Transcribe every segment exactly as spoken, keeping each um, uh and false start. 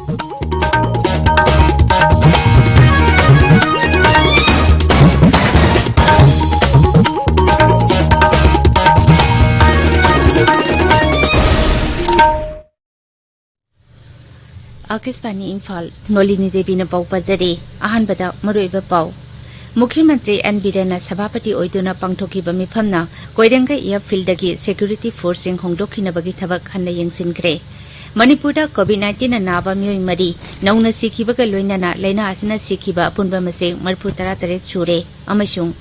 ꯑꯥꯀꯥꯁꯕꯥꯅꯤ ꯏꯝꯐꯥꯜ, ꯅꯣꯂꯤꯅꯤ ꯗꯦꯕꯤꯅ ꯄꯥꯎ ꯄꯥꯖꯔꯤ꯫ ꯑꯍꯥꯟꯕꯗ ꯃꯔꯨꯑꯣꯏꯕ ꯄꯥꯎ꯫ ꯃꯨꯈ꯭ꯌ ꯃꯟꯇ꯭ꯔꯤ ꯑꯦꯟ ꯕꯤꯔꯦꯟꯅ ꯁꯚꯥꯄꯇꯤ ꯑꯣꯏꯗꯨꯅ ꯄꯥꯡꯊꯣꯛꯈꯤꯕ ꯃꯤꯐꯝꯅ ꯀꯣꯏꯔꯦꯡꯒꯩ ꯏꯌꯥꯔꯐꯤꯜꯗꯒꯤ ꯁꯦꯀ꯭ꯌꯨꯔꯤꯇꯤ ꯐꯣꯔꯁꯁꯤꯡ ꯍꯣꯡꯗꯣꯛꯈꯤꯅꯕꯒꯤ ꯊꯕꯛ ꯍꯟꯅ ꯌꯦꯡꯁꯤꯟꯈ꯭ꯔꯦ꯫ ꯃꯅꯤꯄꯨꯔꯗ ꯀꯣꯚꯤꯗ ꯅꯥꯏꯟꯇꯤꯟꯅ ꯅꯥꯕ ꯃꯤꯑꯣꯏ ꯃꯔꯤ ꯅꯧꯅ ꯁꯤꯈꯤꯕꯒ ꯂꯣꯏꯅꯅ ꯂꯥꯏꯅꯥ ꯑꯁꯤꯅ ꯁꯤꯈꯤꯕ ꯑꯄꯨꯟꯕ ꯃꯁꯤꯡ ꯃꯔꯤꯐꯨ ꯇꯔꯥ ꯇꯔꯦꯠ ꯁꯨꯔꯦ꯫ ꯑꯃꯁꯨꯡ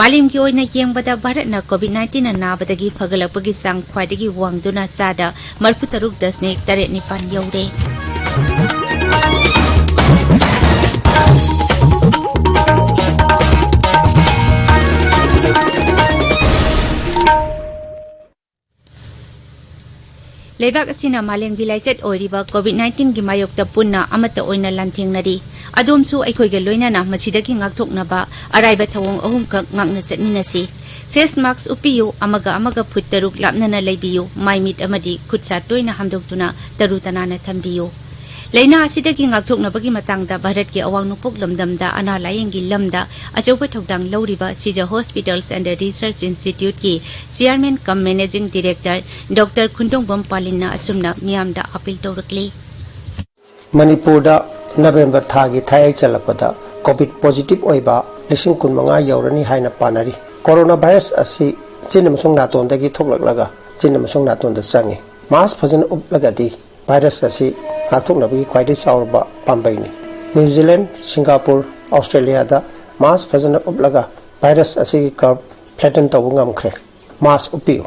ꯃꯥꯂꯦꯝꯒꯤ ꯑꯣꯏꯅ ꯌꯦꯡꯕꯗ ꯚꯥꯔꯠꯅ ꯀꯣꯚꯤꯗ ꯅꯥꯏꯟꯇꯤꯟꯅ ꯅꯥꯕꯗꯒꯤ ꯐꯒꯠꯂꯛꯄꯒꯤ ꯆꯥꯡ ꯈ꯭ꯋꯥꯏꯗꯒꯤ ꯋꯥꯡꯗꯨꯅ ꯆꯥꯗ ꯃꯔꯤꯐꯨ ꯇꯔꯨꯛ ꯗꯁꯃꯤꯛ ꯇꯔꯦꯠ ꯅꯤꯄꯥꯟ ꯌꯧꯔꯦ꯫ ꯂꯩꯕꯥꯛ ꯑꯁꯤꯅ ꯃꯥꯂꯦꯝꯒꯤ ꯂꯥꯏꯆꯠ ꯑꯣꯏꯔꯤꯕ ꯀꯣꯚꯤꯗ ꯅꯥꯏꯟꯇꯤꯟꯒꯤ ꯃꯥꯌꯣꯛꯇ ꯄꯨꯟꯅ ꯑꯃꯠꯇ ꯑꯣꯏꯅ ꯂꯥꯟꯊꯦꯡꯅꯔꯤ꯫ ꯑꯗꯣꯝꯁꯨ ꯑꯩꯈꯣꯏꯒ ꯂꯣꯏꯅꯅ ꯃꯁꯤꯗꯒꯤ ꯉꯥꯛꯊꯣꯛꯅꯕ ꯑꯔꯥꯏꯕ ꯊꯧꯑꯣꯡ ꯑꯍꯨꯝꯈꯛ ꯉꯥꯛꯅ ꯆꯠꯃꯤꯟꯅꯁꯤ꯫ ꯐꯦꯁ ꯃꯥꯛꯁ ꯎꯞꯄꯤꯌꯨ, ꯑꯃꯒ ꯑꯃꯒ ꯐꯨꯠ ꯇꯔꯨꯛ ꯂꯥꯞꯅꯅ ꯂꯩꯕꯤꯌꯨ, ꯃꯥꯏ ꯃꯤꯠ ꯑꯃꯗꯤ ꯈꯨꯠ ꯁꯥ ꯇꯣꯏꯅ ꯍꯥꯝꯗꯣꯛꯇꯨꯅ ꯇꯔꯨ ꯇꯅꯥꯟꯅ ꯊꯝꯕꯤꯌꯨ꯫ ꯂꯥꯏꯅꯥ ꯑꯁꯤꯗꯒꯤ ꯉꯥꯛꯊꯣꯛꯅꯕꯒꯤ ꯃꯇꯥꯡꯗ ꯚꯥꯔꯠꯀꯤ ꯑꯋꯥꯡ ꯅꯣꯡꯄꯣꯛ ꯂꯝꯗꯝꯗ ꯑꯅꯥ ꯂꯥꯌꯦꯡꯒꯤ ꯂꯝꯗ ꯑꯆꯧꯕ ꯊꯧꯗꯥꯡ ꯂꯧꯔꯤꯕ Sija Hospitals and Research Instituteꯀꯤ Chairman cum Managing Director Doctor ꯈꯨꯟꯗꯣꯡꯕꯝ ꯄꯥꯂꯤꯟꯅ ꯑꯁꯨꯝꯅ ꯃꯤꯌꯥꯝꯗ ꯑꯥꯄꯤꯜ ꯇꯧꯔꯛꯂꯤ꯫ ꯃꯅꯤꯄꯨꯔꯗ ꯅꯕꯦꯝꯕꯔ ꯊꯥꯒꯤ ꯊꯥꯌꯩ ꯆꯜꯂꯛꯄꯗ ꯀꯣꯚꯤꯗ ꯄꯣꯖꯤꯇꯤꯚ ꯑꯣꯏꯕ ꯂꯤꯁꯤꯡ ꯀꯨꯟꯃꯉꯥ ꯌꯧꯔꯅꯤ ꯍꯥꯏꯅ ꯄꯥꯅꯔꯤ꯫ ꯀꯣꯔꯣꯅꯥ ꯚꯥꯏꯔꯁ ꯑꯁꯤ ꯆꯤꯟ ꯑꯃꯁꯨꯡ ꯅꯥꯇꯣꯟꯗꯒꯤ ꯊꯣꯛꯂꯛꯂꯒ ꯆꯤꯟ ꯑꯃꯁꯨꯡ ꯅꯥꯇꯣꯟꯗ ꯆꯪꯏ꯫ ꯃꯥꯁꯛ ꯐꯖꯅ ꯎꯞꯂꯒꯗꯤ ꯚꯥꯏꯔꯁ ꯑꯁꯤ ꯉꯥꯛꯊꯣꯛꯅꯕꯒꯤ ꯈ꯭ꯋꯥꯏꯗꯒꯤ ꯆꯥꯎꯔꯕ ꯄꯥꯝꯕꯩꯅꯤ꯫ ꯅ꯭ꯌꯨ ꯖꯤꯂꯦꯟ, ꯁꯤꯡꯒꯥꯄꯨꯔ, ꯑꯣꯁꯇ꯭ꯔꯦꯂꯤꯌꯥꯗ ꯃꯥꯁꯛ ꯐꯖꯅ ꯎꯞꯂꯒ ꯚꯥꯏꯔꯁ ꯑꯁꯤꯒꯤ ꯀꯔꯚ ꯐ꯭ꯂꯦꯇꯟ ꯇꯧꯕ ꯉꯝꯈ꯭ꯔꯦ꯫ ꯃꯥꯁꯛ ꯎꯞꯄꯤꯌꯨ꯫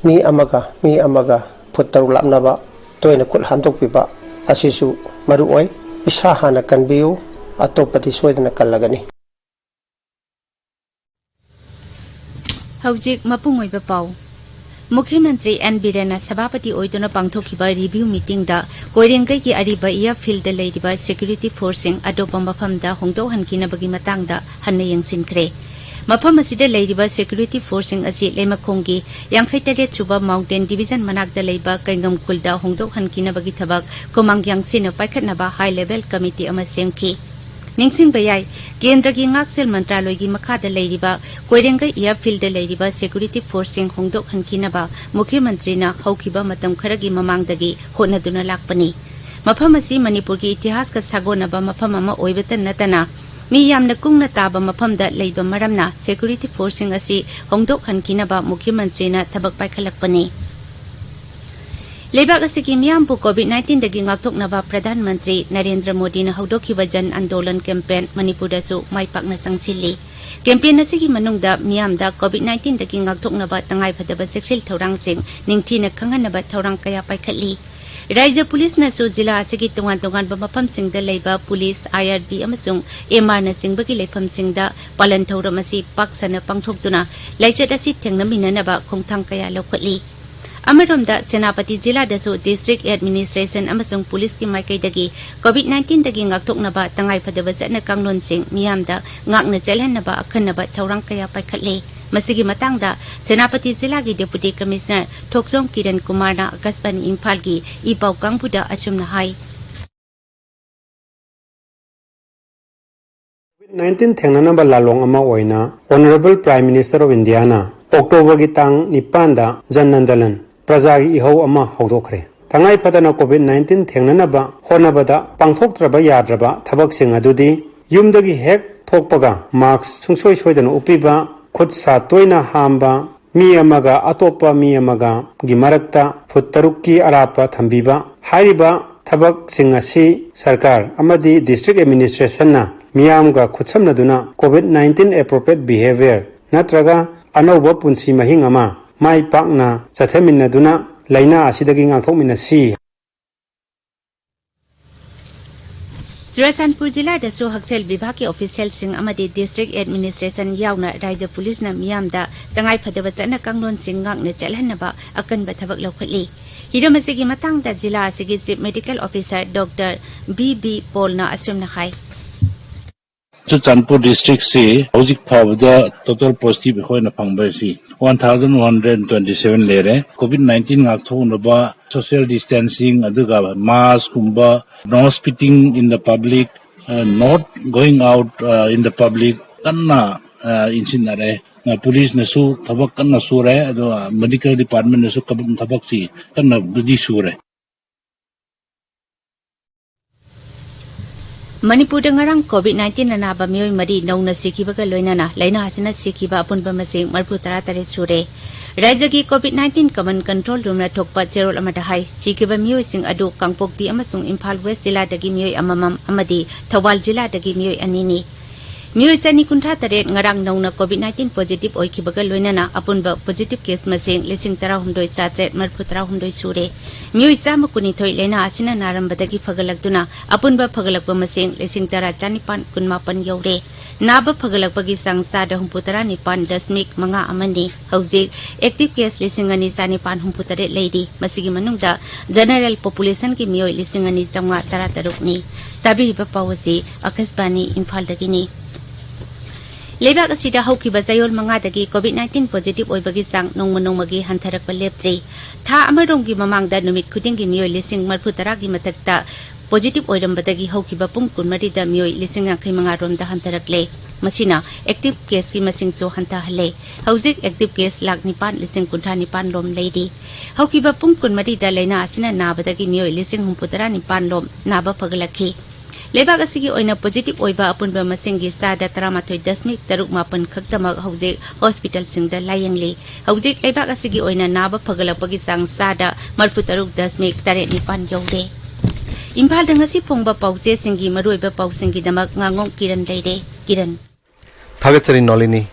ꯃꯤ ꯑꯃꯒ ꯃꯤ ꯑꯃꯒ ꯐꯨꯠ ꯇꯔꯨꯛ ꯂꯥꯞꯅꯕ, ꯇꯣꯏꯅ ꯈꯨꯠ ꯍꯥꯝꯗꯣꯛꯄꯤꯕ ꯑꯁꯤꯁꯨ ꯃꯔꯨ ꯑꯣꯏ꯫ ꯏꯁꯥ ꯍꯥꯟꯅ ꯀꯟꯕꯤꯌꯨ, ꯑꯇꯣꯞꯄꯗꯤ ꯁꯣꯏꯗꯅ ꯀꯜꯂꯒꯅꯤ꯫ ꯍꯧꯖꯤꯛ ꯃꯄꯨꯡ ꯑꯣꯏꯕ ꯄꯥꯎ꯫ ꯃꯨꯈ꯭ꯌ ꯃꯟꯇ꯭ꯔꯤ ꯑꯦꯟ ꯕꯤꯔꯦꯟꯅ ꯁꯚꯥꯄꯇꯤ ꯑꯣꯏꯗꯨꯅ ꯄꯥꯡꯊꯣꯛꯈꯤꯕ ꯔꯤꯚ꯭ꯌꯨ ꯃꯤꯇꯤꯡꯗ ꯀꯣꯏꯔꯦꯡꯒꯩꯒꯤ ꯑꯔꯤꯕ ꯏꯌꯥꯔꯐꯤꯜꯗ ꯂꯩꯔꯤꯕ ꯁꯦꯀ꯭ꯌꯨꯔꯤꯇꯤ ꯐꯣꯔꯁꯁꯤꯡ ꯑꯇꯣꯞꯄ ꯃꯐꯝꯗ ꯍꯣꯡꯗꯣꯛꯍꯟꯈꯤꯅꯕꯒꯤ ꯃꯇꯥꯡꯗ ꯍꯟꯅ ꯌꯦꯡꯁꯤꯟꯈ꯭ꯔꯦ꯫ ꯃꯐꯝ ꯑꯁꯤꯗ ꯂꯩꯔꯤꯕ security forceꯁꯤꯡ ꯑꯁꯤ ꯂꯩꯃꯈꯣꯡꯒꯤ ꯌꯥꯡꯈꯩ ꯇꯔꯦꯠ ꯁꯨꯕ Mountain Division ꯃꯅꯥꯛꯇ ꯂꯩꯕ ꯀꯩꯉꯝ ꯈꯨꯜꯗ ꯍꯣꯡꯗꯣꯛꯍꯟꯈꯤꯅꯕꯒꯤ ꯊꯕꯛ ꯈꯨꯃꯥꯡ ꯌꯥꯡꯁꯤꯟꯅ ꯄꯥꯏꯈꯠꯅꯕ high level committee ꯑꯃ ꯁꯦꯝꯈꯤ꯫ ꯅꯤꯡꯁꯤꯡꯕ ꯌꯥꯏ, ꯀꯦꯟꯗ꯭ꯔꯒꯤ ꯉꯥꯛꯁꯦꯜ ꯃꯟꯇ꯭ꯔꯥꯂꯣꯏꯒꯤ ꯃꯈꯥꯗ ꯂꯩꯔꯤꯕ ꯀꯣꯏꯔꯦꯡꯒꯩ airfieldꯗ ꯂꯩꯔꯤꯕ security forceꯁꯤꯡ ꯍꯣꯡꯗꯣꯛꯍꯟꯈꯤꯅꯕ ꯃꯨꯈ꯭ꯌ ꯃꯟꯇ꯭ꯔꯤꯅ ꯍꯧꯈꯤꯕ ꯃꯇꯝ ꯈꯔꯒꯤ ꯃꯃꯥꯡꯗꯒꯤ ꯍꯣꯠꯅꯗꯨꯅ ꯂꯥꯛꯄꯅꯤ꯫ ꯃꯐꯝ ꯑꯁꯤ ꯃꯅꯤꯄꯨꯔꯒꯤ ꯏꯇꯤꯍꯥꯁꯀ ꯁꯥꯒꯣꯟꯅꯕ ꯃꯐꯝ ꯑꯃ ꯑꯣꯏꯕꯇ ꯅꯠꯇꯅ, ꯃꯤ ꯌꯥꯝꯅ ꯀꯨꯡꯅ ꯇꯥꯕ ꯃꯐꯝꯗ ꯂꯩꯕ ꯃꯔꯝꯅ security forceꯁꯤꯡ ꯑꯁꯤ ꯍꯣꯡꯗꯣꯛꯍꯟꯈꯤꯅꯕ ꯃꯨꯈ꯭ꯌ ꯃꯟꯇ꯭ꯔꯤꯅ ꯊꯕꯛ ꯄꯥꯏꯈꯠꯂꯛꯄꯅꯤ꯫ ꯂꯩꯕꯥꯛ ꯑꯁꯤꯒꯤ ꯃꯤꯌꯥꯝꯕꯨ COVID nineteenꯗꯒꯤ ꯉꯥꯛꯊꯣꯛꯅꯕ ꯄ꯭ꯔꯙꯥꯟ ꯃꯟꯇ꯭ꯔꯤ ꯅꯔꯦꯟꯗ꯭ꯔ ꯃꯣꯗꯤꯅ ꯍꯧꯗꯣꯛꯈꯤꯕ ꯖꯟ ꯑꯟꯗꯣꯂꯟ campaign ꯃꯅꯤꯄꯨꯔꯗꯁꯨ ꯃꯥꯏ ꯄꯥꯛꯅ ꯆꯪꯁꯤꯜꯂꯤ꯫ Campaign ꯑꯁꯤꯒꯤ ꯃꯅꯨꯡꯗ ꯃꯤꯌꯥꯝꯗ COVID nineteenꯗꯒꯤ ꯉꯥꯛꯊꯣꯛꯅꯕ ꯇꯉꯥꯏꯐꯗꯕ ꯆꯦꯛꯁꯤꯜ ꯊꯧꯔꯥꯡꯁꯤꯡ ꯅꯤꯡꯊꯤꯅ ꯈꯪꯍꯟꯅꯕ ꯊꯧꯔꯥꯡ ꯀꯌꯥ ꯄꯥꯏꯈꯠꯂꯤ꯫ ꯔꯥꯏꯖ꯭ꯌ ꯄꯨꯂꯤꯁꯅꯁꯨ ꯖꯤꯂꯥ ꯑꯁꯤꯒꯤ ꯇꯣꯉꯥꯟ ꯇꯣꯉꯥꯟꯕ ꯃꯐꯝꯁꯤꯡꯗ ꯂꯩꯕ ꯄꯨꯂꯤꯁ, IRB ꯑꯃꯁꯨꯡ MRꯅꯆꯤꯡꯕꯒꯤ ꯂꯩꯐꯝꯁꯤꯡꯗ ꯄꯥꯂꯟ ꯊꯧꯔꯝ ꯑꯁꯤ ꯄꯥꯛ ꯁꯟꯅ ꯄꯥꯡꯊꯣꯛꯇꯨꯅ ꯂꯥꯏꯆꯠ ꯑꯁꯤ ꯊꯦꯡꯅꯃꯤꯟꯅꯅꯕ ꯈꯣꯡꯊꯥꯡ ꯀꯌꯥ ꯂꯧꯈꯠꯂꯤ꯫ ꯑꯃꯔꯣꯝꯗ, ꯁꯦꯅꯥꯄꯇꯤ ꯖꯤꯂꯥꯗꯁꯨ district administration ꯑꯃꯁꯨꯡ ꯄꯨꯂꯤꯁꯀꯤ ꯃꯥꯏꯀꯩꯗꯒꯤ COVID nineteenꯗꯒꯤ ꯉꯥꯛꯊꯣꯛꯅꯕ ꯇꯉꯥꯏꯐꯗꯕ ꯆꯠꯅ ꯀꯥꯡꯂꯣꯟꯁꯤꯡ ꯃꯤꯌꯥꯝꯗ ꯉꯥꯛꯅ ꯆꯠꯍꯟꯅꯕ ꯑꯈꯟꯅꯕ ꯊꯧꯔꯥꯡ ꯀꯌꯥ ꯄꯥꯏꯈꯠꯂꯤ꯫ ꯃꯁꯤꯒꯤ ꯃꯇꯥꯡꯗ ꯁꯦꯅꯥꯄꯇꯤ ꯖꯤꯂꯥꯒꯤ Deputy Commissioner ꯊꯣꯛꯆꯣꯝ ꯀꯤꯔꯟ ꯀꯨꯃꯥꯔꯅ ꯑꯀꯥꯁꯕꯥꯅꯤ ꯏꯝꯐꯥꯜꯒꯤ ꯏ ꯄꯥꯎ ꯀꯥꯡꯕꯨꯗ ꯑꯁꯨꯝꯅ ꯍꯥꯏ꯫ COVID nineteen ꯊꯦꯡꯅꯅꯕ ꯂꯥꯂꯣꯡ ꯑꯃ ꯑꯣꯏꯅ Honourable Prime Minister of Indiaꯅ Octoberꯒꯤ ꯇꯥꯡ ꯅꯤꯄꯥꯟꯗ ꯖꯟ ꯑꯟꯗꯣꯂꯟ, ꯄ꯭ꯔꯖꯥꯒꯤ ꯏꯍꯧ ꯑꯃ ꯍꯧꯗꯣꯛꯈ꯭ꯔꯦ꯫ ꯇꯉꯥꯏ ꯐꯗꯅ COVID nineteen ꯊꯦꯡꯅꯅꯕ ꯍꯣꯠꯅꯕꯗ ꯄꯥꯡꯊꯣꯛꯇ꯭ꯔꯕ ꯌꯥꯗ꯭ꯔꯕ ꯊꯕꯛꯁꯤꯡ ꯑꯗꯨꯗꯤ ꯌꯨꯝꯗꯒꯤ ꯍꯦꯛ ꯊꯣꯛꯄꯒ mask ꯁꯨꯡꯁꯣꯏ ꯁꯣꯏꯗꯅ ꯎꯞꯄꯤꯕ, ꯈꯨꯠ ꯁꯥ ꯇꯣꯏꯅ ꯍꯥꯝꯕ, ꯃꯤ ꯑꯃꯒ ꯑꯇꯣꯞꯄ ꯃꯤ ꯑꯃꯒꯒꯤ ꯃꯔꯛꯇ ꯐꯨꯠ ꯇꯔꯨꯛꯀꯤ ꯑꯔꯥꯞꯄ ꯊꯝꯕꯤꯕ꯫ ꯍꯥꯏꯔꯤꯕ ꯊꯕꯛꯁꯤꯡ ꯑꯁꯤ ꯁꯔꯀꯥꯔ ꯑꯃꯗꯤ district administrationꯅ ꯃꯤꯌꯥꯝꯒ ꯈꯨꯠꯁꯝꯅꯗꯨꯅ COVID nineteen appropriate behavior ꯅꯠꯇ꯭ꯔꯒ ꯑꯅꯧꯕ ꯄꯨꯟꯁꯤ ꯃꯍꯤꯡ ꯑꯃ ꯃꯥꯏ ꯄꯥꯛꯅ ꯆꯠꯊꯃꯤꯟꯅꯗꯨꯅ ꯂꯥꯏꯅꯥ ꯑꯁꯤꯗꯒꯤ ꯉꯥꯛꯊꯣꯛꯃꯤꯟꯅꯁꯤ꯫ ꯆꯨꯔꯆꯥꯟꯄꯨꯔ ꯖꯤꯂꯥꯗꯁꯨ ꯍꯛꯁꯦꯜ ꯕꯤꯚꯥꯒꯀꯤ officialꯁꯤꯡ ꯑꯃꯗꯤ district administration ꯌꯥꯎꯅ ꯔꯥꯏꯖ꯭ꯌ ꯄꯨꯂꯤꯁꯅ ꯃꯤꯌꯥꯝꯗ ꯇꯉꯥꯏꯐꯗꯕ ꯆꯠꯅ ꯀꯥꯡꯂꯣꯟꯁꯤꯡ ꯉꯥꯛꯅ ꯆꯠꯍꯟꯅꯕ ꯑꯀꯟꯕ ꯊꯕꯛ ꯂꯧꯈꯠꯂꯤ꯫ ꯍꯤꯔꯝ ꯑꯁꯤꯒꯤ ꯃꯇꯥꯡꯗ ꯖꯤꯂꯥ ꯑꯁꯤꯒꯤ Chief Medical Officer Doctor B B ꯄꯣꯜꯅ ꯑꯁꯨꯝꯅ ꯍꯥꯏ꯫ ꯆꯨꯔꯆꯥꯟꯄꯨꯔ ꯗꯤꯁꯇ꯭ꯔꯤꯛꯁꯤ ꯍꯧꯖꯤꯛ ꯐꯥꯎꯕꯗ ꯇꯣꯇꯦꯜ ꯄꯣꯖꯤꯇꯤꯚ ꯑꯩꯈꯣꯏꯅ ꯐꯪꯕ ꯑꯁꯤ one thousand one hundred twenty seven ꯂꯩꯔꯦ꯫ ꯀꯣꯚꯤꯗ ꯅꯥꯏꯟꯇꯤꯟ ꯉꯥꯛꯊꯣꯛꯅꯕ ꯁꯣꯁꯤꯌꯦꯜ ꯗꯤꯁꯇꯦꯟꯁꯤꯡ, ꯑꯗꯨꯒ ꯃꯥꯁꯀꯨꯝꯕ, no spitting in the public, not going out in the public ꯀꯟꯅ ꯏꯟꯁꯤꯟꯅꯔꯦ꯫ ꯄꯨꯂꯤꯁꯅꯁꯨ ꯊꯕꯛ ꯀꯟꯅ ꯁꯨꯔꯦ, ꯑꯗꯨꯒ ꯃꯦꯗꯤꯀꯦꯜ ꯗꯤꯄꯥꯔꯠꯃꯦꯟꯅꯁꯨ ꯊꯕꯛꯁꯤ ꯀꯟꯅꯕꯨꯗꯤ ꯁꯨꯔꯦ꯫ ꯃꯅꯤꯄꯨꯔꯗ ꯉꯔꯥꯡ ꯀꯣꯚꯤꯗ ꯅꯥꯏꯟꯇꯤꯟ ꯑꯅꯥꯕ ꯃꯤꯑꯣꯏ ꯃꯔꯤ ꯅꯧꯅ ꯁꯤꯈꯤꯕꯒ ꯂꯣꯏꯅꯅ ꯂꯥꯏꯅꯥ ꯑꯁꯤꯅ ꯁꯤꯈꯤꯕ ꯑꯄꯨꯟꯕ ꯃꯁꯤꯡ ꯃꯔꯤꯐꯨ ꯇꯔꯥ ꯇꯔꯦꯠ ꯁꯨꯔꯦ꯫ ꯔꯥꯖ꯭ꯌꯒꯤ ꯀꯣꯚꯤꯗ ꯅꯥꯏꯟꯇꯤꯟ ꯀꯃꯥꯟꯗ ꯀꯟꯇ꯭ꯔꯣꯜ ꯔꯨꯝꯅ ꯊꯣꯛꯄ ꯆꯦꯔꯣꯜ ꯑꯃꯗ ꯍꯥꯏ, ꯁꯤꯈꯤꯕ ꯃꯤꯑꯣꯏꯁꯤꯡ ꯑꯗꯨ ꯀꯥꯡꯄꯣꯛꯄꯤ ꯑꯃꯁꯨꯡ ꯏꯝꯐꯥꯜ ꯋꯦꯁ ꯖꯤꯂꯥꯗꯒꯤ ꯃꯤꯑꯣꯏ ꯑꯃꯃꯝ ꯑꯃꯗꯤ ꯊꯧꯕꯥꯜ ꯖꯤꯂꯥꯗꯒꯤ ꯃꯤꯑꯣꯏ ꯑꯅꯤꯅꯤ꯫ ꯃꯤꯑꯣꯏ ꯆꯅꯤ ꯀꯨꯟꯊ꯭ꯔꯥ ꯇꯔꯦꯠ ꯉꯔꯥꯡ ꯅꯧꯅ ꯀꯣꯚꯤꯗ ꯅꯥꯏꯟꯇꯤꯟ ꯄꯣꯖꯤꯇꯤꯚ ꯑꯣꯏꯈꯤꯕꯒ ꯂꯣꯏꯅꯅ ꯑꯄꯨꯟꯕ ꯄꯣꯖꯤꯇꯤꯚ ꯀꯦꯁ ꯃꯁꯤꯡ ꯂꯤꯁꯤꯡ ꯇꯔꯥꯍꯨꯝꯗꯣꯏ ꯆꯥꯇ꯭ꯔꯦꯠ ꯃꯔꯤꯐꯨ ꯇꯔꯥꯍꯨꯝꯗꯣꯏ ꯁꯨꯔꯦ꯫ ꯃꯤꯑꯣꯏ ꯆꯥꯝꯃ ꯀꯨꯟꯅꯤꯊꯣꯏ ꯂꯥꯏꯅꯥ ꯑꯁꯤꯅ ꯅꯥꯔꯝꯕꯗꯒꯤ ꯐꯒꯠꯂꯛꯇꯨꯅ ꯑꯄꯨꯟꯕ ꯐꯒꯠꯂꯛꯄ ꯃꯁꯤꯡ ꯂꯤꯁꯤꯡ ꯇꯔꯥ ꯆꯥꯅꯤꯄꯥꯟ ꯀꯨꯟꯃꯥꯄꯟ ꯌꯧꯔꯦ꯫ ꯅꯥꯕ ꯐꯒꯠꯂꯛꯄꯒꯤ ꯆꯥꯡ ꯆꯥꯗ ꯍꯨꯝꯐꯨ ꯇꯔꯥ ꯅꯤꯄꯥꯟ ꯗꯁꯃꯤꯛ ꯃꯉꯥ ꯑꯃꯅꯤ꯫ ꯍꯧꯖꯤꯛ ꯑꯦꯛꯇꯤꯚ ꯀꯦꯁ ꯂꯤꯁꯤꯡ ꯑꯅꯤ ꯆꯥꯅꯤꯄꯥꯟ ꯍꯨꯝꯐꯨ ꯇꯔꯦꯠ ꯂꯩꯔꯤ꯫ ꯃꯁꯤꯒꯤ ꯃꯅꯨꯡꯗ ꯖꯦꯅꯔꯦꯜ ꯄꯣꯄꯨꯂꯦꯁꯟꯒꯤ ꯃꯤꯑꯣꯏ ꯂꯤꯁꯤꯡ ꯑꯅꯤ ꯆꯥꯝꯃꯉꯥ ꯇꯔꯥ ꯇꯔꯨꯛꯅꯤ꯫ ꯇꯥꯕꯤꯔꯤꯕ ꯄꯥꯎ ꯑꯁꯤ ꯑꯀꯥꯁꯕꯥꯅꯤ ꯏꯝꯐꯥꯜꯗꯒꯤꯅꯤ꯫ ꯂꯩꯕꯥꯛ ꯑꯁꯤꯗ ꯍꯧꯈꯤꯕ ꯆꯌꯣꯜ ꯃꯉꯥꯗꯒꯤ ꯀꯣꯚꯤꯗ ꯅꯥꯏꯟꯇꯤꯟ ꯄꯣꯖꯤꯇꯤꯚ ꯑꯣꯏꯕꯒꯤ ꯆꯥꯡ ꯅꯣꯡꯃ ꯅꯣꯡꯃꯒꯤ ꯍꯟꯊꯔꯛꯄ ꯂꯦꯞꯇ꯭ꯔꯤ꯫ ꯊꯥ ꯑꯃꯔꯣꯝꯒꯤ ꯃꯃꯥꯡꯗ ꯅꯨꯃꯤꯠ ꯈꯨꯗꯤꯡꯒꯤ ꯃꯤꯑꯣꯏ ꯂꯤꯁꯤꯡ ꯃꯔꯤꯐꯨ ꯇꯔꯥꯒꯤ ꯃꯊꯛꯇ ꯄꯣꯖꯤꯇꯤꯚ ꯑꯣꯏꯔꯝꯕꯗꯒꯤ ꯍꯧꯈꯤꯕ ꯄꯨꯡ ꯀꯨꯟꯃꯔꯤꯗ ꯃꯤꯑꯣꯏ ꯂꯤꯁꯤꯡ ꯌꯥꯡꯈꯩ ꯃꯉꯥ ꯔꯣꯝꯗ ꯍꯟꯊꯔꯛꯂꯦ꯫ ꯃꯁꯤꯅ ꯑꯦꯛꯇꯤꯚ ꯀꯦꯁꯀꯤ ꯃꯁꯤꯡꯁꯨ ꯍꯟꯊꯍꯜꯂꯦ꯫ ꯍꯧꯖꯤꯛ ꯑꯦꯛꯇꯤꯚ ꯀꯦꯁ ꯂꯥꯈ ꯅꯤꯄꯥꯟ ꯂꯤꯁꯤꯡ ꯀꯨꯟꯊ꯭ꯔꯥ ꯅꯤꯄꯥꯟ ꯔꯣꯝ ꯂꯩꯔꯤ꯫ ꯍꯧꯈꯤꯕ ꯄꯨꯡ ꯀꯨꯟꯃꯔꯤꯗ ꯂꯥꯏꯅꯥ ꯑꯁꯤꯅ ꯅꯥꯕꯗꯒꯤ ꯃꯤꯑꯣꯏ ꯂꯤꯁꯤꯡ ꯍꯨꯝꯐꯨ ꯇꯔꯥ ꯅꯤꯄꯥꯟ ꯔꯣꯝ ꯅꯥꯕ ꯐꯒꯠꯂꯛꯈꯤ꯫ ꯂꯩꯕꯥꯛ ꯑꯁꯤꯒꯤ ꯑꯣꯏꯅ ꯄꯣꯖꯤꯇꯤꯚ ꯑꯣꯏꯕ ꯑꯄꯨꯟꯕ ꯃꯁꯤꯡꯒꯤ ꯆꯥꯗ ꯇꯔꯥꯃꯥꯊꯣꯏ ꯗꯁꯃꯤꯛ ꯇꯔꯨꯛ ꯃꯥꯄꯟ ꯈꯛꯇꯃꯛ ꯍꯧꯖꯤꯛ ꯍꯣꯁꯄꯤꯇꯥꯜꯁꯤꯡꯗ ꯂꯥꯌꯦꯡꯂꯤ꯫ ꯍꯧꯖꯤꯛ ꯂꯩꯕꯥꯛ ꯑꯁꯤꯒꯤ ꯑꯣꯏꯅ ꯅꯥꯕ ꯐꯒꯠꯂꯛꯄꯒꯤ ꯆꯥꯡ ꯆꯥꯗ ꯃꯔꯤꯐꯨ ꯇꯔꯨꯛ ꯗꯁꯃꯤꯛ ꯇꯔꯦꯠ ꯅꯤꯄꯥꯟ ꯌꯧꯔꯦ꯫ ꯏꯝꯐꯥꯜꯗ ꯉꯁꯤ ꯐꯣꯡꯕ ꯄꯥꯎꯆꯦꯁꯤꯡꯒꯤ ꯃꯔꯨꯑꯣꯏꯕ ꯄꯥꯎꯁꯤꯡꯒꯤꯗꯃꯛ ꯉꯥꯉꯣꯝ ꯀꯤꯔꯟ ꯂꯩꯔꯦ꯫ ꯀꯤꯔꯟ꯫ ꯊꯥꯒꯠꯆꯔꯤ ꯅꯣꯂꯤꯅꯤ꯫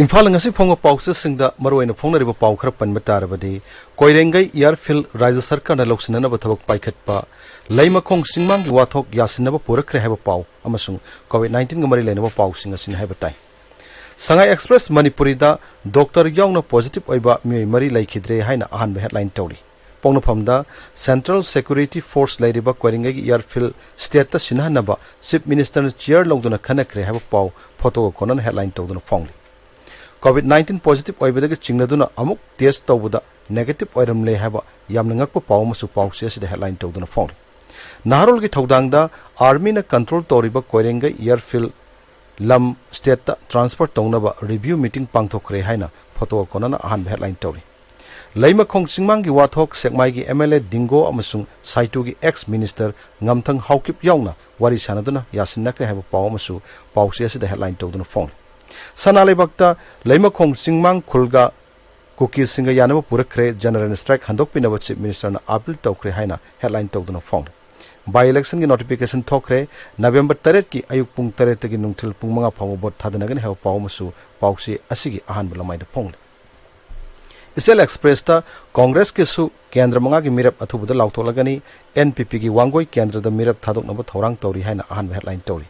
ꯏꯝꯐꯥꯜ ꯉꯁꯤ ꯐꯣꯡꯕ ꯄꯥꯎꯆꯦꯁꯤꯡꯗ ꯃꯔꯨꯑꯣꯏꯅ ꯐꯣꯡꯅꯔꯤꯕ ꯄꯥꯎ ꯈꯔ ꯄꯟꯕ ꯇꯥꯔꯕꯗꯤ, ꯀꯣꯏꯔꯦꯡꯒꯩ ꯑꯦꯌꯔꯐꯤꯜꯗ ꯔꯥꯖ꯭ꯌ ꯁꯔꯀꯥꯔꯅ ꯂꯧꯁꯤꯟꯅꯅꯕ ꯊꯕꯛ ꯄꯥꯏꯈꯠꯄ, ꯂꯩꯃꯈꯣꯡ ꯆꯤꯡꯃꯥꯡꯒꯤ ꯋꯥꯊꯣꯛ ꯌꯥꯁꯤꯟꯅꯕ ꯄꯨꯔꯛꯈ꯭ꯔꯦ ꯍꯥꯏꯕ ꯄꯥꯎ ꯑꯃꯁꯨꯡ ꯀꯣꯚꯤꯗ ꯅꯥꯏꯟꯇꯤꯟꯒ ꯃꯔꯤ ꯂꯩꯅꯕ ꯄꯥꯎꯁꯤꯡ ꯑꯁꯤꯅꯤ ꯍꯥꯏꯕ ꯇꯥꯏ꯫ ꯁꯉꯥꯏ ꯑꯦꯛꯁꯄ꯭ꯔꯦꯁ ꯃꯅꯤꯄꯨꯔꯤꯗ ꯗꯣꯛꯇꯔ ꯌꯥꯎꯅ ꯄꯣꯖꯤꯇꯤꯚ ꯑꯣꯏꯕ ꯃꯤꯑꯣꯏ ꯃꯔꯤ ꯂꯩꯈꯤꯗ꯭ꯔꯦ ꯍꯥꯏꯅ ꯑꯍꯥꯟꯕ ꯍꯦꯗꯂꯥꯏꯟ ꯇꯧꯔꯤ꯫ ꯄꯥꯎꯅꯐꯝꯗ, Central Security Force ꯂꯩꯔꯤꯕ ꯀꯣꯏꯔꯦꯡꯒꯩꯒꯤ airfield stateꯇ ꯁꯤꯟꯅꯍꯟꯅꯕ Chief Ministerꯅ chair ꯂꯧꯗꯨꯅ ꯈꯟꯅꯈ꯭ꯔꯦ ꯍꯥꯏꯕ ꯄꯥꯎ ꯐꯣꯇꯣꯒ ꯀꯣꯟꯅꯅ headline ꯇꯧꯗꯨꯅ ꯐꯣꯡꯂꯤ꯫ COVID nineteen positive ꯑꯣꯏꯕꯗꯒꯤ ꯆꯤꯡꯅꯗꯨꯅ ꯑꯃꯨꯛ test ꯇꯧꯕꯗ negative ꯑꯣꯏꯔꯝꯂꯦ ꯍꯥꯏꯕ ꯌꯥꯝꯅ ꯉꯛꯄ ꯄꯥꯎ ꯑꯃꯁꯨ ꯄꯥꯎꯆꯦ ꯑꯁꯤꯗ headline ꯇꯧꯗꯨꯅ ꯐꯣꯡꯂꯤ꯫ ꯅꯍꯥꯔꯣꯜꯒꯤ ꯊꯧꯗꯥꯡꯗ armyꯅ control ꯇꯧꯔꯤꯕ ꯀꯣꯏꯔꯦꯡꯒꯩ airfield ꯂꯝ stateꯇ transfer ꯇꯧꯅꯕ review meeting ꯄꯥꯡꯊꯣꯛꯈ꯭ꯔꯦ ꯍꯥꯏꯅ ꯐꯣꯇꯣꯒ ꯀꯣꯟꯅꯅ ꯑꯍꯥꯟꯕ headline ꯇꯧꯔꯤ꯫ ꯂꯩꯃꯈꯣꯡ ꯆꯤꯡꯃꯥꯡꯒꯤ ꯋꯥꯊꯣꯛ ꯁꯦꯛꯃꯥꯏꯒꯤ MLA ꯗꯤꯡꯒꯣ ꯑꯃꯁꯨꯡ ꯁꯥꯏꯇꯨꯒꯤ ex minister ꯉꯝꯊꯪ ꯍꯥꯎꯀꯤꯞ ꯌꯥꯎꯅ ꯋꯥꯔꯤ ꯁꯥꯟꯅꯗꯨꯅ ꯌꯥꯁꯤꯟꯅꯈ꯭ꯔꯦ ꯍꯥꯏꯕ ꯄꯥꯎ ꯑꯃꯁꯨ ꯄꯥꯎꯆꯦ ꯑꯁꯤꯗ headline ꯇꯧꯗꯨꯅ ꯐꯣꯡꯂꯤ꯫ ꯁꯅꯥ ꯂꯩꯕꯥꯛꯇ ꯂꯩꯃꯈꯣꯡ ꯆꯤꯡꯃꯥꯡ ꯈꯨꯜꯒ ꯀꯨꯀꯤꯁꯤꯡꯒ ꯌꯥꯅꯕ ꯄꯨꯔꯛꯈ꯭ꯔꯦ, general strike ꯍꯟꯗꯣꯛꯄꯤꯅꯕ Chief Ministerꯅ appeal ꯇꯧꯈ꯭ꯔꯦ ꯍꯥꯏꯅ headline ꯇꯧꯗꯨꯅ ꯐꯣꯡꯂꯤ꯫ By electionꯒꯤ notification ꯊꯣꯛꯈ꯭ꯔꯦ, ꯅꯕꯦꯝꯕꯔ ꯇꯔꯦꯠꯀꯤ ꯑꯌꯨꯛ ꯄꯨꯡ ꯇꯔꯦꯠꯇꯒꯤ ꯅꯨꯡꯊꯤꯜ ꯄꯨꯡ ꯃꯉꯥ ꯐꯥꯎꯕ vote ꯊꯥꯗꯅꯒꯅꯤ ꯍꯥꯏꯕ ꯄꯥꯎ ꯑꯃꯁꯨ ꯄꯥꯎꯆꯦ ꯑꯁꯤꯒꯤ ꯑꯍꯥꯟꯕ ꯂꯃꯥꯏꯗ ꯐꯣꯡꯂꯤ꯫ ꯏꯆꯦꯜ ꯑꯦꯛꯁꯄ꯭ꯔꯦꯁꯇ ꯀꯣꯡꯒ꯭ꯔꯦꯁꯀꯤꯁꯨ ꯀꯦꯟꯗ꯭ꯔ ꯃꯉꯥꯒꯤ ꯃꯤꯔꯦꯞ ꯑꯊꯨꯕꯗ ꯂꯥꯎꯊꯣꯛꯂꯒꯅꯤ, NPPꯒꯤ ꯋꯥꯡꯒꯣꯏ ꯀꯦꯟꯗ꯭ꯔꯗ ꯃꯤꯔꯦꯞ ꯊꯥꯗꯣꯛꯅꯕ ꯊꯧꯔꯥꯡ ꯇꯧꯔꯤ ꯍꯥꯏꯅ ꯑꯍꯥꯟꯕ headline ꯇꯧꯔꯤ꯫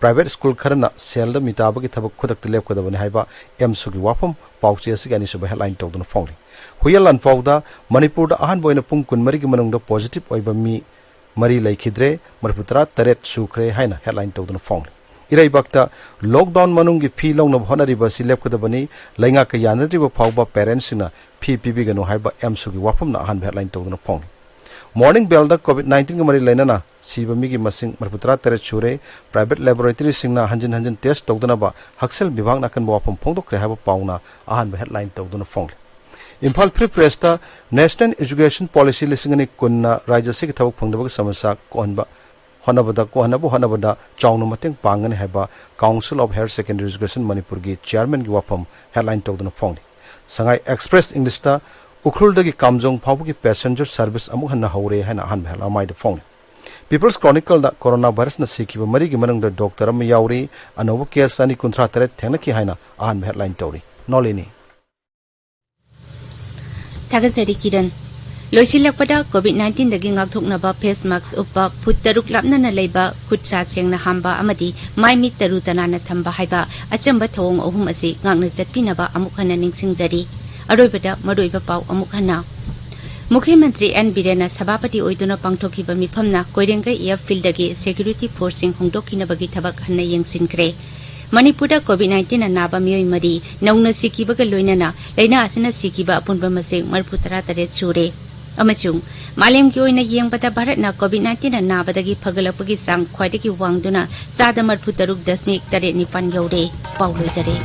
Private school ꯈꯔꯅ ꯁꯦꯜꯗ ꯃꯤꯇꯥꯕꯒꯤ ꯊꯕꯛ ꯈꯨꯗꯛꯇ ꯂꯦꯞꯀꯗꯕꯅꯤ ꯍꯥꯏꯕ ꯑꯦꯝꯁꯨꯒꯤ ꯋꯥꯐꯝ ꯄꯥꯎꯆꯦ ꯑꯁꯤꯒꯤ ꯑꯅꯤꯁꯨꯕ headline ꯇꯧꯗꯨꯅ ꯐꯣꯡꯂꯤ꯫ ꯍꯨꯏꯌꯦꯟ ꯂꯥꯟꯐꯥꯎꯗ ꯃꯅꯤꯄꯨꯔꯗ ꯑꯍꯥꯟꯕ ꯑꯣꯏꯅ ꯄꯨꯡ ꯀꯨꯟꯃꯔꯤꯒꯤ ꯃꯅꯨꯡꯗ positive ꯑꯣꯏꯕ ꯃꯤ ꯃꯔꯤ ꯂꯩꯈꯤꯗ꯭ꯔꯦ, ꯃꯔꯤꯐꯨꯇꯔꯥ ꯇꯔꯦꯠ ꯁꯨꯈ꯭ꯔꯦ ꯍꯥꯏꯅ headline ꯇꯧꯗꯨꯅ ꯐꯣꯡꯂꯤ꯫ ꯏꯔꯩꯕꯥꯛꯇ lockdown ꯃꯅꯨꯡꯒꯤ ꯐꯤ ꯂꯧꯅꯕ ꯍꯣꯠꯅꯔꯤꯕ ꯑꯁꯤ ꯂꯦꯞꯀꯗꯕꯅꯤ, ꯂꯩꯉꯥꯛꯀ ꯌꯥꯅꯗ꯭ꯔꯤꯕ ꯐꯥꯎꯕ parentsꯁꯤꯡꯅ ꯐꯤ ꯄꯤꯕꯤꯒꯅꯨ ꯍꯥꯏꯕ ꯑꯦꯝꯁꯨꯒꯤ ꯋꯥꯐꯝꯅ ꯑꯍꯥꯟꯕ headline ꯇꯧꯗꯨꯅ ꯐꯣꯡꯂꯤ꯫ Morning Bellꯗ COVID nineteenꯒ ꯃꯔꯤ ꯂꯩꯅꯅ ꯁꯤꯕ ꯃꯤꯒꯤ ꯃꯁꯤꯡ ꯃꯔꯤꯐꯨꯇꯔꯥ ꯇꯔꯦꯠ ꯁꯨꯔꯦ꯫ Private laboratoryꯁꯤꯡꯅ ꯍꯟꯖꯤꯟ ꯍꯟꯖꯤꯟ test ꯇꯧꯗꯅꯕ ꯍꯛꯁꯦꯜ ꯕꯤꯚꯥꯒꯅ ꯑꯀꯟꯕ ꯋꯥꯐꯝ ꯐꯣꯡꯗꯣꯛꯈ꯭ꯔꯦ ꯍꯥꯏꯕ ꯄꯥꯎꯅ ꯑꯍꯥꯟꯕ headline ꯇꯧꯗꯨꯅ ꯐꯣꯡꯂꯤ꯫ Imphal Free Pressꯇ National Education Policy ꯂꯤꯁꯤꯡ ꯑꯅꯤ ꯀꯨꯟꯅ ꯔꯥꯖ꯭ꯌ ꯑꯁꯤꯒꯤ ꯊꯕꯛ ꯐꯪꯗꯕꯒꯤ ꯁꯃꯁ꯭ꯌꯥ ꯀꯣꯛꯍꯟꯕ ꯍꯣꯠꯅꯕꯗ, ꯀꯣꯛꯍꯟꯅꯕ ꯍꯣꯠꯅꯕꯗ ꯆꯥꯎꯅ ꯃꯇꯦꯡ ꯄꯥꯡꯒꯅꯤ ꯍꯥꯏꯕ Council of Higher Secondary Education ꯃꯅꯤꯄꯨꯔꯒꯤ chairmanꯒꯤ ꯋꯥꯐꯝ headline ꯇꯧꯗꯨꯅ ꯐꯣꯡꯂꯤ꯫ ꯁꯉꯥꯏ Express Englishꯇ ꯎꯈ꯭ꯔꯨꯜꯗꯒꯤ ꯀꯥꯝꯖꯣꯡ ꯐꯥꯎꯕꯒꯤ passenger service ꯑꯃꯨꯛ ꯍꯟꯅ ꯍꯧꯔꯦ ꯍꯥꯏꯅ ꯑꯍꯥꯟꯕ headline ꯇꯧꯗꯨꯅ ꯐꯣꯡꯂꯤ꯫ People's Chronicleꯗ corona virusꯅ ꯁꯤꯈꯤꯕ ꯃꯔꯤꯒꯤ ꯃꯅꯨꯡꯗ doctor ꯑꯃ ꯌꯥꯎꯔꯤ, ꯑꯅꯧꯕ case ꯆꯅꯤ ꯀꯨꯟꯊ꯭ꯔꯥ ꯇꯔꯦꯠ ꯊꯦꯡꯅꯈꯤ ꯍꯥꯏꯅ ꯑꯍꯥꯟꯕ headline ꯇꯧꯔꯤ꯫ ꯅꯣꯂꯤꯅꯤ꯫ ꯊꯥꯒꯠꯆꯔꯤ ꯀꯤꯔꯟ꯫ ꯂꯣꯏꯁꯤꯜꯂꯛꯄꯗ COVID nineteenꯗꯒꯤ ꯉꯥꯛꯊꯣꯛꯅꯕ face mask ꯎꯞꯄ, ꯐꯨꯠ ꯇꯔꯨꯛ ꯂꯥꯞꯅꯅ ꯂꯩꯕ, ꯈꯨꯠ ꯁꯥ ꯁꯦꯡꯅ ꯍꯥꯝꯕ ꯑꯃꯗꯤ ꯃꯥꯏ ꯃꯤꯠ ꯇꯔꯨ ꯇꯅꯥꯟꯅ ꯊꯝꯕ ꯍꯥꯏꯕ ꯑꯆꯝꯕ ꯊꯧꯑꯣꯡ ꯑꯍꯨꯝ ꯑꯁꯤ ꯉꯥꯛꯅ ꯆꯠꯄꯤꯅꯕ ꯑꯃꯨꯛ ꯍꯟꯅ ꯅꯤꯡꯁꯤꯡꯖꯔꯤ꯫ ꯑꯔꯣꯏꯕꯗ ꯃꯔꯨꯑꯣꯏꯕ ꯄꯥꯎ ꯑꯃꯨꯛ ꯍꯟꯅ꯫ ꯃꯨꯈ꯭ꯌ ꯃꯟꯇ꯭ꯔꯤ ꯑꯦꯟ ꯕꯤꯔꯦꯟꯅ ꯁꯚꯥꯄꯇꯤ ꯑꯣꯏꯗꯨꯅ ꯄꯥꯡꯊꯣꯛꯈꯤꯕ ꯃꯤꯐꯝꯅ ꯀꯣꯏꯔꯦꯡꯒꯩ ꯑꯦꯌꯔꯐꯤꯜꯗꯒꯤ ꯁꯦꯀ꯭ꯌꯨꯔꯤꯇꯤ ꯐꯣꯔꯁꯁꯤꯡ ꯍꯣꯡꯗꯣꯛꯈꯤꯅꯕꯒꯤ ꯊꯕꯛ ꯍꯟꯅ ꯌꯦꯡꯁꯤꯟꯈ꯭ꯔꯦ꯫ ꯃꯅꯤꯄꯨꯔꯗ ꯀꯣꯚꯤꯗ ꯅꯥꯏꯟꯇꯤꯟꯅ ꯅꯥꯕ ꯃꯤꯑꯣꯏ ꯃꯔꯤ ꯅꯧꯅ ꯁꯤꯈꯤꯕꯒ ꯂꯣꯏꯅꯅ ꯂꯥꯏꯅꯥ ꯑꯁꯤꯅ ꯁꯤꯈꯤꯕ ꯑꯄꯨꯟꯕ ꯃꯁꯤꯡ ꯃꯔꯤꯐꯨ ꯇꯔꯥ ꯇꯔꯦꯠ ꯁꯨꯔꯦ꯫ ꯑꯃꯁꯨꯡ ꯃꯥꯂꯦꯝꯒꯤ ꯑꯣꯏꯅ ꯌꯦꯡꯕꯗ ꯚꯥꯔꯠꯅ ꯀꯣꯚꯤꯗ ꯅꯥꯏꯟꯇꯤꯟꯅ ꯅꯥꯕꯗꯒꯤ ꯐꯒꯠꯂꯛꯄꯒꯤ ꯆꯥꯡ ꯈ꯭ꯋꯥꯏꯗꯒꯤ ꯋꯥꯡꯗꯨꯅ ꯆꯥꯗ ꯃꯔꯤꯐꯨ ꯇꯔꯨꯛ ꯗꯁꯃꯤꯛ ꯇꯔꯦꯠ ꯅꯤꯄꯥꯟ ꯌꯧꯔꯦ꯫ ꯄꯥꯎ ꯂꯣꯏꯖꯔꯦ꯫